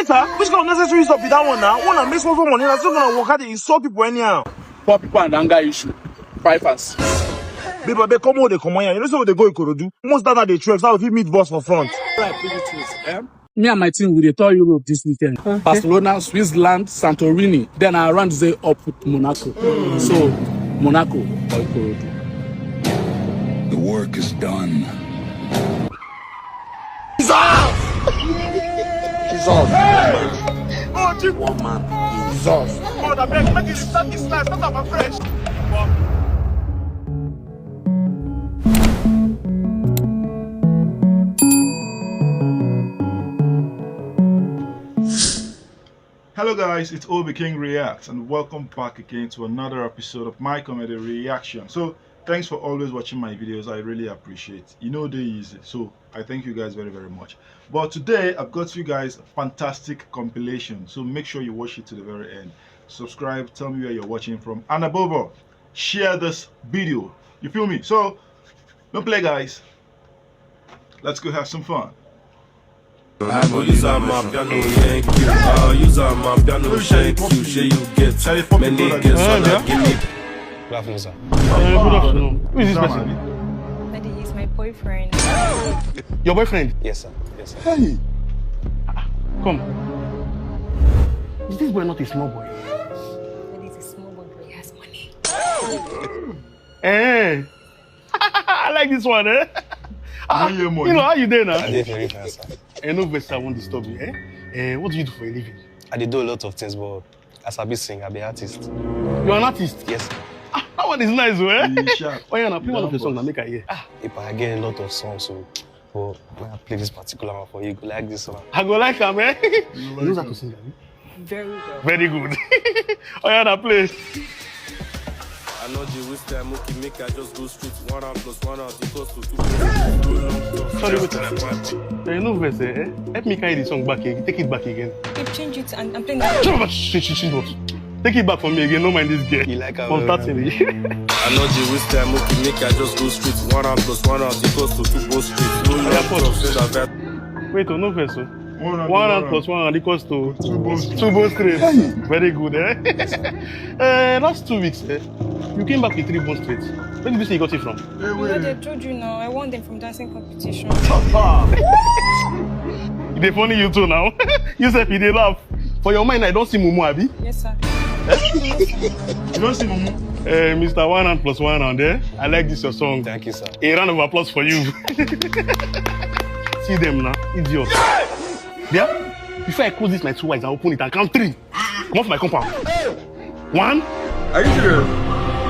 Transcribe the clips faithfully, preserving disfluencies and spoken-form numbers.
Sir, which kind of necessary stuff be that one now? Una make small small money, na still gonna work hard dey insult people anyhow. Poor people and anger issue. Five and six. Babe, abeg, come on, dey come on here. You know say we dey go Ikorodu. Most that na dey trek, so we fit meet boss for front. Right, pretty things, eh? Me and my team, we dey tour Europe this weekend. Barcelona, Switzerland, Santorini. Then I round the day up with Monaco. So, Monaco or Ikorodu. The work is done. Jesus! Jesus! Oh, Jesus! One man. Jesus! God, abeg, make you start this life, start am afresh. Hello guys, it's Obi King Reacts and welcome back again to another episode of my comedy reaction. So thanks for always watching my videos. I really appreciate it. You know they easy. So I thank you guys very, very much. But today I've got you guys a fantastic compilation. So make sure you watch it to the very end. Subscribe, tell me where you're watching from. And above all, share this video. You feel me? So don't play, guys. Let's go have some fun. I go use am my piano, thank you. I'll use am my piano, thank you. Shey you get many girls wanna give me. Good afternoon, sir. Uh, good afternoon. Who is this person? Daddy, he's my boyfriend. Your boyfriend? Yes, sir. Yes, sir. Hey! Come. Is this boy not a small boy? Daddy, he's a small boy, but he has money. Eh? I like this one, eh? Ah, you know, how you dey now? I dey very fine, sir. Eh, no vex, I won't disturb you, eh? Eh, what do you do for a living? I dey do a lot of things, but I sabi sing, I be artist. You're an artist? Yes, sir. Ah, that one is nice, oh, eh? Oh yeah, now play one of your songs, now make I hear. Ah, if I get a lot of songs, so but when I play this particular one for you, you go like this one. I go like am, eh? You know how to sing, abi? Very well. Very good. Oh yeah, now play. I know the waste time, okay, make I just go straight. One round plus one round equals to two. Sorry, wait. You know, verse, eh? Help me carry the song back again. Take it back again. You change it and I'm playing. Shut up! Shit, shit, shit, what? Take it back from me again. No mind this girl. You like her. From starting. I know the waste time, okay, make I just go straight. One round plus one round equals to two, go straight. No love, talk, say that. Wait, oh, no verse, oh. One round plus one round equals to two bone straight. Very good, eh? Eh, last two weeks, eh, you came back with three bone straight. Where did you say you got it from? Hey, wait. I told you now. I won them from dancing competition. They funny you too now. You said you dey laugh. For your mind, I don't see mumu, abi? Yes, sir. You don't see mumu? Eh, Mister One Hand Plus One Round, eh? I like this your song. Thank you, sir. A round of applause for you. See them now, idiot. Yeah? Before I close this my two eyes and open it and count three, come off my compound. One. Are you serious?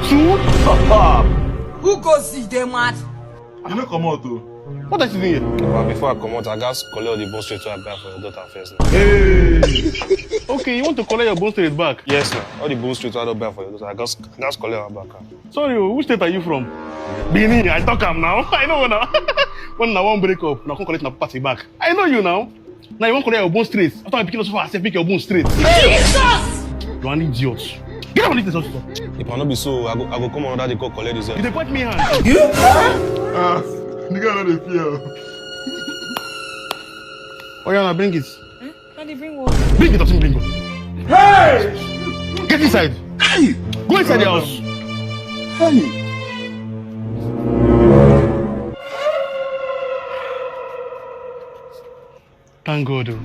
Two. Papa. Who go see them mad? You no comot o. What are you doing here? But before I comot, I gats collect all the bone straight wey I buy for your daughter first. Hey! Okay, you want to collect your bone straight back? Yes, sir. All the bone straight wey I don buy for your daughter, I gats, I gats collect am back. Ah. Sorry, oh, which state are you from? Benin, I talk am now. I know now. When I wan break up, una come collect my property back. I know you now. Now you wan collect your bone straight after my pikin also for herself make your bone straight. Jesus! You are an idiot. Get out of this hospital. If I no be so, I go, I go come another day go collect this. You dey point me hand. Ah, the guy no dey fear. Oh yeah, now bring it. Hmm? Daddy, bring what? Bring it, Otin, bring it. Hey! Get inside. Hey! Go inside the house. Hey! Thank God, oh.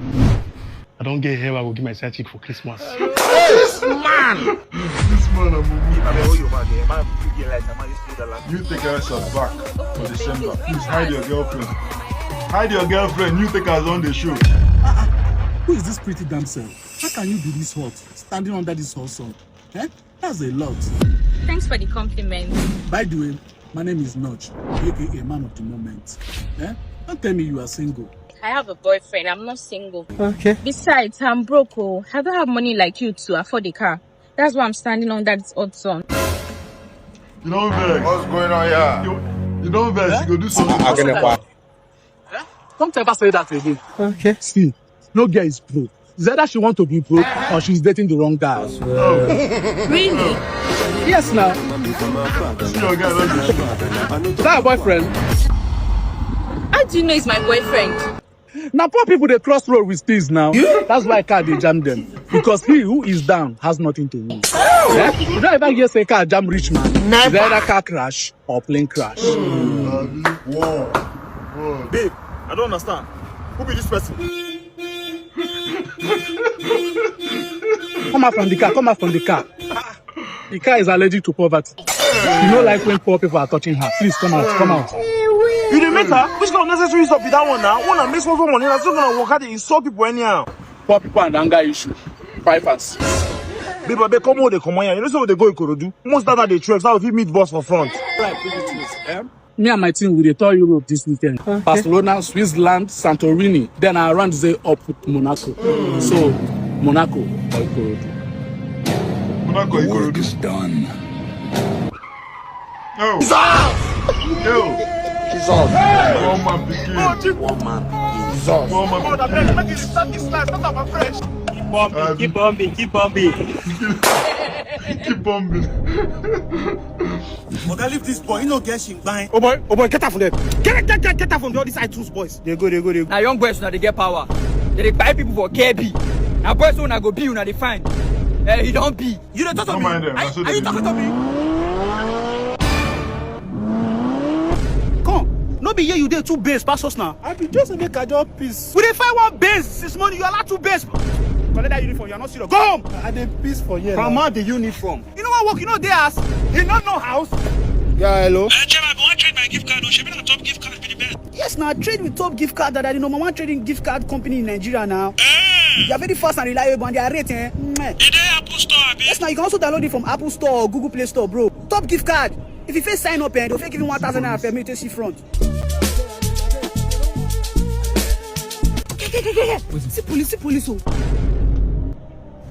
I don't get hair I will give my side chick for Christmas. This man! This man, I'm a I know you, man. The man, you get like, man, you see the last. You take us back for December. Please hide your girlfriend. Hide your girlfriend. You take us on the show. Who is this pretty damsel? How can you be this hot, standing under this hot sun? Eh? That's a lot. Thanks for the compliment. By the way, my name is Notch, A K A man of the moment. Eh? Don't tell me you are single. I have a boyfriend. I'm not single. Okay. Besides, I'm broke. Oh, I don't have money like you to afford a car. That's why I'm standing under this hot sun. You don't vex. What's going on here? You, you don't vex. You go do something. Don't ever say that again. Okay. See, no girl is broke. It's either she want to be broke or she's dating the wrong guy. Really? Yes, now. See your guy, don't be sure. Is that your boyfriend? How do you know he's my boyfriend? Now poor people dey cross road with things now. That's why car dey jam them. Because he who is down has nothing to lose. Eh? You don't ever hear say car jam rich man. It's either car crash or plane crash. Babe, I don't understand. Who be this person? Come out from the car. Come out from the car. The car is allergic to poverty. You know, like when poor people are touching her. Please come out. Come out. You dey make her? Which kind of necessary stuff be that one now? One and make small money. Na still gonna work hard dey insult people anyhow. Poor people and anger issue. Five and six. Babe, abeg, come on, dey come on here. You know say we dey go Ikorodu. Most of that dey trek, so we fit meet boss for front. Like, pretty things, eh? Me and my team, we dey tour Europe this weekend. Barcelona, Switzerland, Santorini. Then I run say up with Monaco. So, Monaco or Ikorodu. Monaco, Ikorodu. Is done. Yo. Yo. Jesus. One man pikin. One man. Jesus. One man pikin. Make it start this life, not about fresh. Keep bumping, keep bumping, keep bumping. Keep bumping. Oga, leave this boy, he no get shingbai. Oh boy, oh boy, get out from there. Get, get, get, get out from there. All these iTunes boys. They go, they go, they go. Na young boys una dey get power. They dey buy people for K B. Na boys una go be una dey find. Eh, you don be. You dey talk to Don't me? mind them. Are, Na so are they you be. Talking to me? Come, no be here you dey too base pass us now. I be just make I just piss. We dey find one base since morning. You allow two base. Collect that uniform. You are not serious. Go home. I dey piss for here. Come out the uniform. You know what work? You know dey house. You no know house. Yeah, hello. Uh, Chairman, I wan trade my gift card. Oh, shebi na top gift card be the best. Yes, now trade with Top Gift Card. That are the number one trading gift card company in Nigeria now. They are very fast and reliable, and their rate, eh? Meh. E dey Apple Store, abi? Yes, now you can also download it from Apple Store or Google Play Store, bro. Top Gift Card. If you first sign up, eh, they'll give you one thousand naira for me to see front. See police, see police, oh.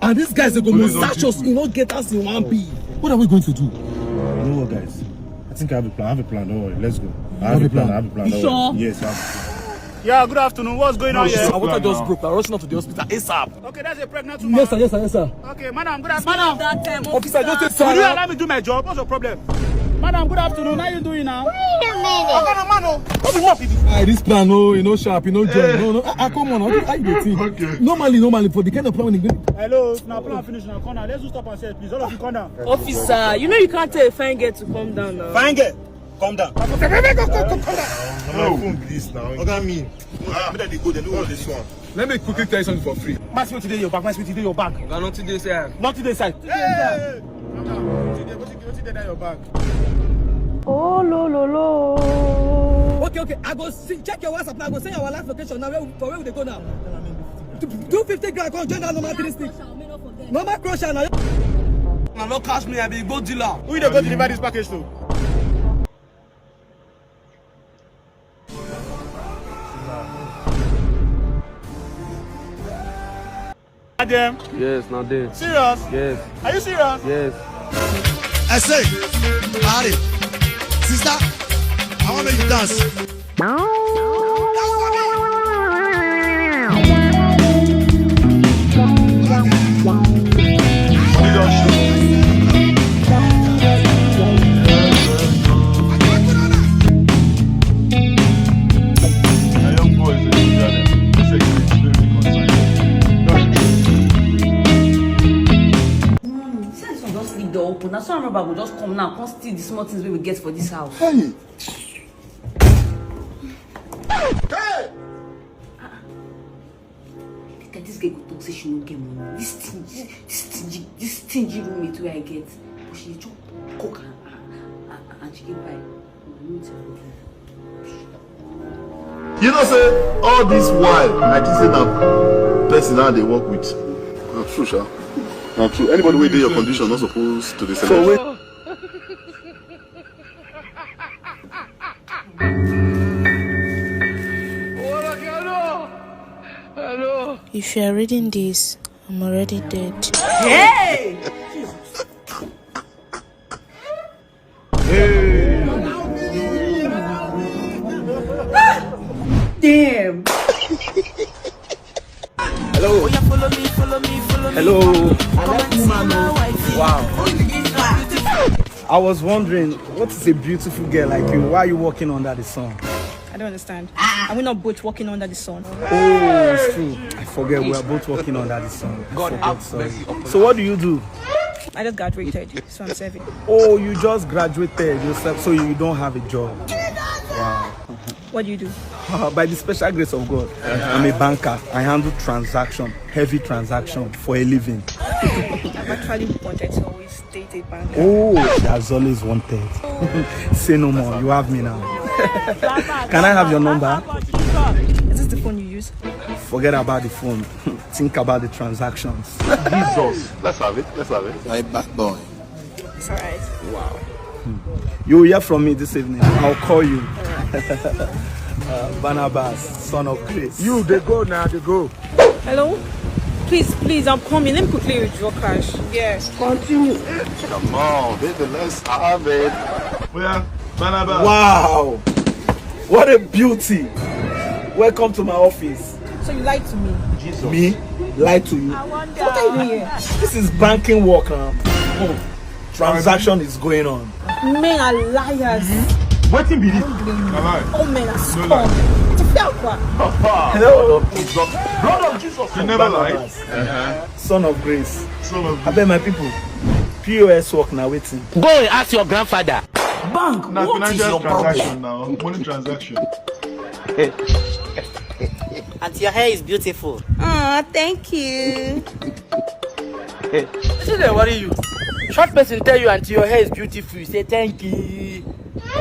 And these guys they go Police must don't search us. keep You no get us in one B. What are we going to do? You know what, guys? I think I have a plan. I have a plan. Don't worry. Let's go. I have a plan. I have a plan. Don't worry. Yes, I have a plan. Yeah, good afternoon. What's going on here? Our water just broke. I'm rushing up to the hospital ASAP. Okay, that's a pregnant woman. Yes, sir. Yes, sir. Yes, sir. Okay, madam, good afternoon. Madam, Officer, just say will you sir. Allow me do my job? What's your problem? Madam, good afternoon. How you doing now? Wait a minute. Oga, na man o. What be more be this? Ah, this plan, no, you know sharp, you know join. No, no. Ah, ah, come on. How do how you dey think? Okay. Normally, normally for the kind of plan we dey. Hello, if na plan finish now, come now. Let's just stop and say, please, all of you come down. Officer, you know you can't tell a fine girl to come down now. Fine girl, come down. No, my phone be this now. Oga, me. Ah, make dem dey go, dem no want this one. Let me quickly tell you something for free. Mass, wetin dey your bag? Mass, wetin dey your bag? Oga, nothing dey inside. Nothing dey inside. Hey! Wetin dey, wetin dey, wetin dey that your bag? Oh, lo, lo, lo. Okay, okay. I go see, check your WhatsApp now. I go send your live location now. Where we, for where we dey go now? Two fifty grand. Come join that normal three stick. Normal crusher now. Na no catch me, I be go dealer. Who you dey go deliver this package to? Dem. Yes, na there. Serious? Yes, Are you serious? Yes. I say, Harry, sister, I want make you dance. Since we just leave door open, na so robber go just come now, come steal the small things wey we get for this house. Hey! Look at this girl go talk say she no get money. This stingy, this stingy, this stingy roommate wey I get, but she dey chop coke and, and, and, and chicken pie. You know say all this while I think say na person I dey work with. Na true, sha. Na true. Anybody wey dey your condition no suppose to dey celebrate. If you are reading this, I'm already dead. Hey! Damn. Hello. Hello. I like woman. Wow. I was wondering, what is a beautiful girl like you? Why are you walking under the sun? I don't understand. Are we not both working under the sun? Oh, it's true. I forget we are both working under the sun. I God forget, have sorry. Mercy upon So what do you do? I just graduated, so I'm serving. Oh, you just graduated yourself, so you don't have a job. Wow. What do you do? By the special grace of God, I'm a banker. I handle transaction, heavy transaction for a living. I've actually wanted to always date a banker. Oh, that's always wanted. Say no more. You have me now. Can I have your number? Is this the phone you use? Forget about the phone. Think about the transactions. Jesus. Let's have it. Let's have it. My bad boy. It's alright. Wow. You will hear from me this evening. I'll call you. Uh, Barnabas, son of Grace. You, they go now, they go. Hello? Please, please, I'm coming. Let me quickly withdraw cash. Yes. Continue. Come on, baby, let's have it. Well, Barnabas. Wow. What a beauty. Welcome to my office. So you lied to me? Jesus. Me? Lie to you? I wonder. What are you doing here? This is banking work now. Hmm. Transaction is going on. Men are liars. Wetin be this? I don't blame you. Na lie. All men are scum. It's a fair one. Hello. Blood of Jesus. You never lie. Son of Grace. Son of Grace. Abeg, my people. P O S work na wetin? Go and ask your grandfather. Bank, na what is financial your problem? Transaction now. Money transaction. Auntie, your hair is beautiful. Oh, thank you. Wetin dey worry you? Short person tell you, "Auntie, your hair is beautiful." You say, "Thank you."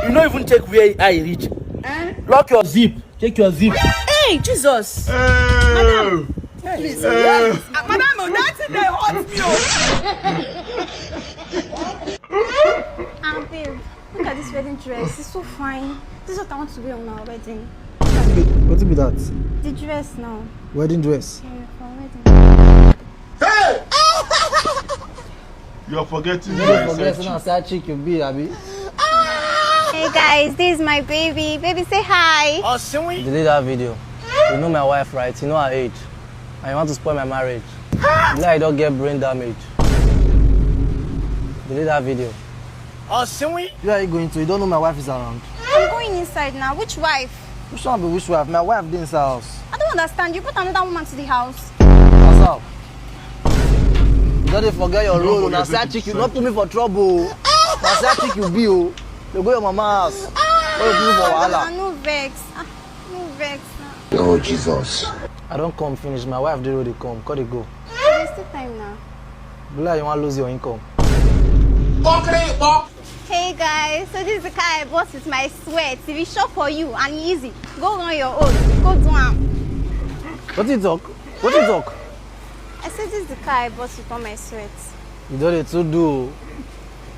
You no even check where eye reach. Eh? Lock your zip. Check your zip. Hey, Jesus. Hey. Madam, please. Hey. Ah, madam, oh, that thing dey hurt me, oh. Ah, babe, look at this wedding dress. It's so fine. This is what I want to wear on our wedding. Wetin be that? The dress now. Wedding dress. Yeah, for wedding. Hey! You are forgetting. You forget na side chick you be, abi? Hey guys, this is my baby. Baby, say hi. Delete that video. You know my wife, right? You know her age. And you want to spoil my marriage. Like I don get brain damage. Delete that video. Where are you going to? You don't know my wife is around. I'm going inside now. Which wife? Which one be which wife? My wife dey inside house. I don't understand. You brought another woman to the house. What's up? You don dey forget your role. Na side chick, you no put me for trouble. Na side chick you be o. You go your mama house. No put me for wahala. No vex. Ah, no vex. Oh, Jesus. I don come finish. My wife dey road dey come. Come dey go. There's still time now. Be like you wan lose your income. Hey guys, so this is the car I bought with my sweat. If e sure for you and easy, go run your own. Go do am. Wetin you talk? Wetin you talk? I said this is the car I bought with all my sweat. You don dey too do o.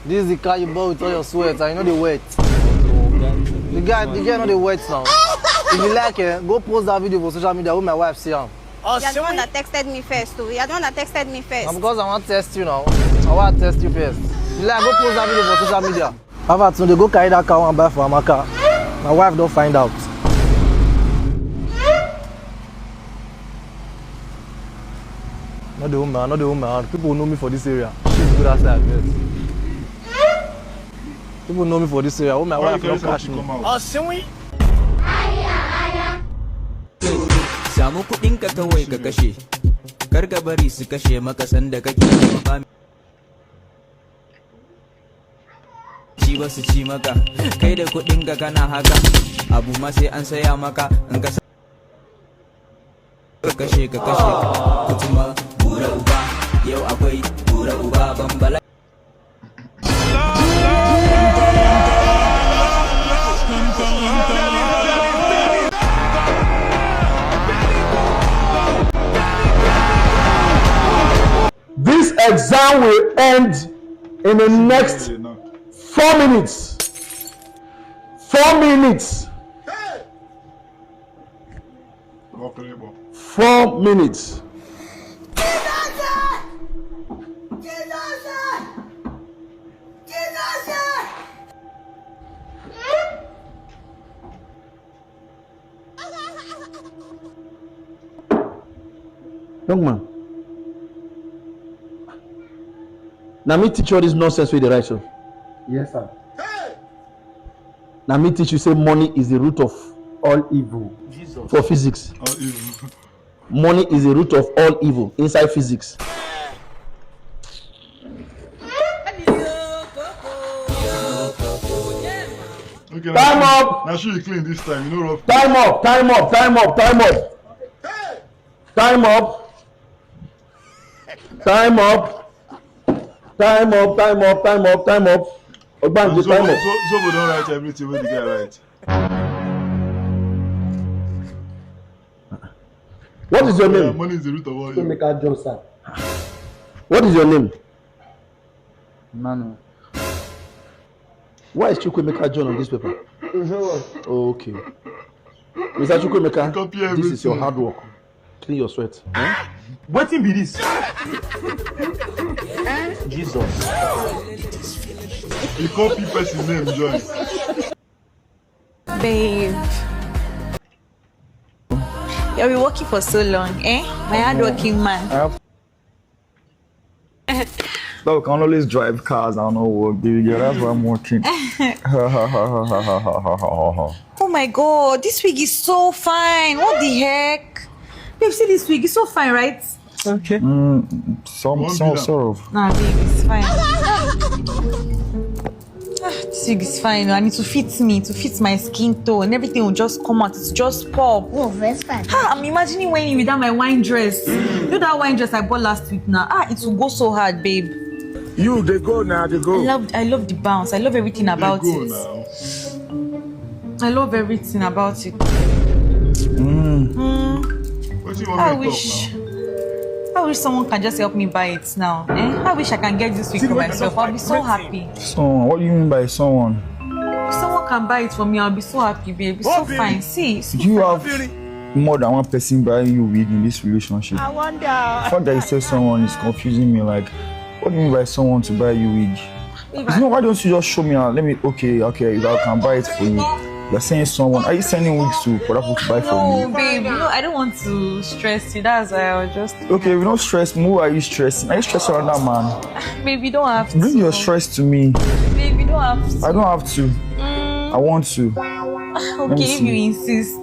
This is the car you bought with all your sweat and you no dey wet. The guy, the guy no dey wet now. If you like, eh, go post that video for social media wey my wife see am. You are the one that texted me first, oh. You are the one that texted me first. Na because I wan test you now. I wan test you first. You like, go post that video for social media. Papa Tunde, go carry that car one buy for Amaka. My wife don find out. No dey hold my hand, no dey hold my hand. People know me for this area. Shift go that side first. People know me for this area. Oh, my wife no catch me. Samu kuɗinka kawai ka kashe, kar ka bari su kashe maka sanda kake ba. Ci ba su ci maka, kai da kuɗinka kana haka, abu ma sai an saya maka, in ka sa-, ka kashe, ka kashe. Kutuma, bura uba, yau akwai bura uba, bambala. This exam will end in the next four minutes. Four minutes. Four minutes. Young man, na me teach you all this nonsense wey dey write so? Yes, sir. Na me teach you say money is the root of all evil. Jesus. For physics. All evil. Money is the root of all evil inside physics. Okay, now, time up. Now should you clean this time? You know, rough. Time up, time up, time up, time up. Time up. Time up. Time up, time up, time up, time up. Ogbanje, time up. So, so, so we don't write everything with the guy, right? What is your name? Money is the root of all evil. Chukwuemeka Johnson. What is your name? Emmanuel. Why is Chukwuemeka John on this paper? Oh, okay. Mister Chukwuemeka, this is your hard work. Clean your sweat. Eh? Wetin be this? Jesus. You copy person name, John. Babe. You've been working for so long, eh? My hardworking man. I have Look, I can always drive cars and not work, baby girl. That's why I'm working. Oh my God, this wig is so fine. What the heck? Babe, see this wig. It's so fine, right? Okay. Mm, some, some sort of. Nah, babe, it's fine. Ah, this wig is fine. And it will fit me, to fit my skin tone. Everything will just come out. It's just pop. Oh, that's fine. Ah, I'm imagining wearing it without my wine dress. You know that wine dress I bought last week now? Ah, it will go so hard, babe. You, they go now, they go. I love, I love the bounce. I love everything about it. Now. I love everything about it. Mm. Mm. What do you want I me to wish. Talk now? I wish someone can just help me buy it now. Eh? I wish I can get this wig for myself. I'll be so happy. Someone? What do you mean by someone? If someone can buy it for me, I'll be so happy, babe. It's so fine. See, it's so fine. Do you have more than one person buying you wig in this relationship? I wonder. The fact that you said someone is confusing me. Like, what do you mean by someone to buy you wig? If I, no, why don't you just show me and let me, okay, okay, if I can buy it for you. You're saying someone. Are you sending wigs to for that to buy for me? No, babe, no, I don't want to stress you. That's why I was just. Okay, we don't stress me. Who are you stressing? Are you stressing around that man? Babe, you don't have to. Bring your stress to me. Babe, you don't have to. I don't have to. Mm. I want to. Okay, if you insist.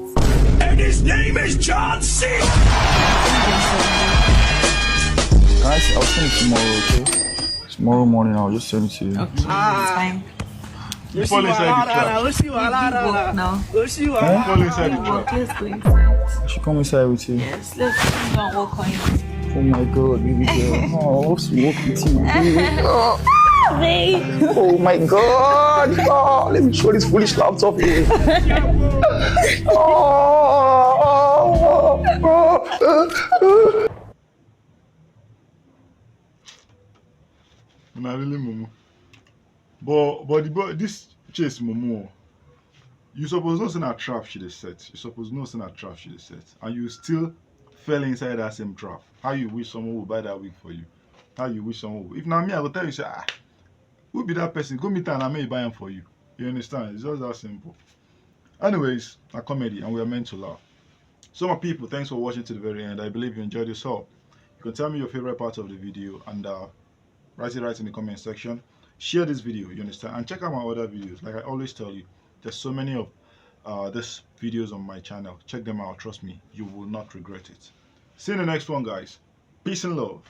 And his name is John C. Guys, I'll see you tomorrow, okay? Tomorrow morning, I'll just send it to you. Okay, it's fine. You fall inside the trap. Now. You fall inside the trap. Let's go inside. I should come inside with you. Yes, let's go and walk on it. Oh my God, baby girl. Oh, I want to walk with you, baby. Oh, babe. Oh my God. Oh, let me throw this foolish laptop here. Oh, oh, oh, oh, oh. Una really mumu. But but the boy, this Chase mumu. You suppose know say na trap she dey set. You suppose know say na trap she dey set. And you still fell inside that same trap. How you wish someone would buy that wig for you? How you wish someone would? If na me, I go tell you say, ah, who be that person? Go meet her and I may buy am for you. You understand? It's just that simple. Anyways, a comedy and we are meant to laugh. So my people, thanks for watching to the very end. I believe you enjoyed yourself. You can tell me your favorite part of the video and uh, write it right in the comment section. Share this video, you understand, and check out my other videos. Like I always tell you, there's so many of uh, these videos on my channel. Check them out. Trust me, you will not regret it. See you in the next one, guys. Peace and love.